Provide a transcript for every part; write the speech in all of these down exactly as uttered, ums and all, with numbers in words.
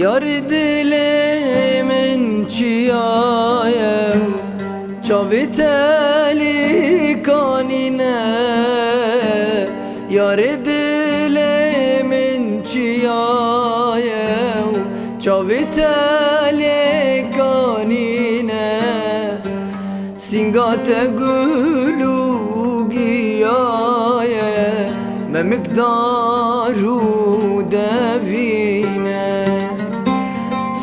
Yarê dilê min çiyaye, çavê te lê kanîne. Yarê dilê min çiyaye, çavê te lê kanîne. Sînga te gul û giya ye, memik dar û devîn e.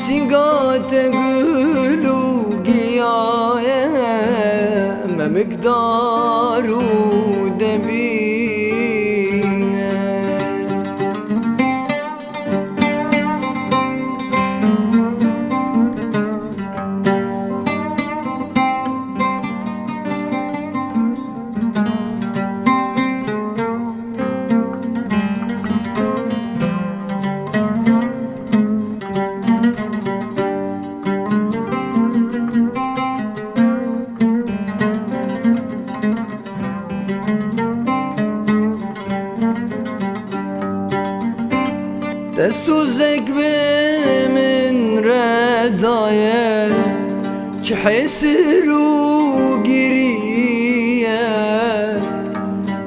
Sînga te gul û giya ye, memik dar û devîn e. Te sozek bi min re daye, çi hesir û giriye.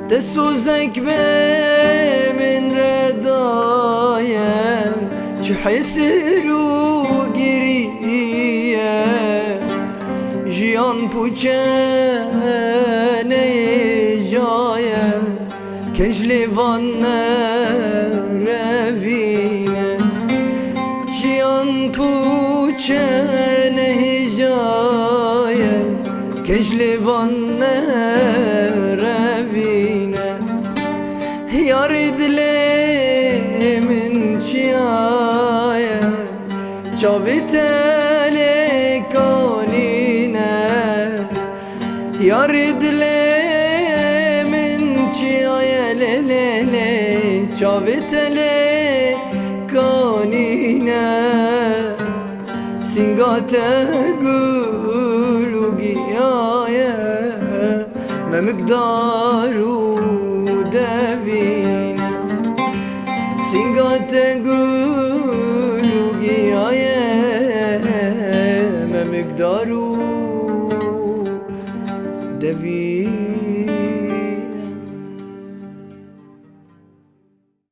Te sozek bi min re daye, çi hesir û giriye. Jiyan pûçe nehêjaye, kej lê van nerevîne. Jiyan pûçe nehêjaye, kej lê van nerevîne. Yarê dilê min çiyaye, çavê te lê kanîne. Yarê dilê min çiyaye, lê lê lê, çavê te lê kanîne. Sînga te gul û giya ye, memik dar û devîn e. Sînga te gul û giya ye, memik dar û devîn e.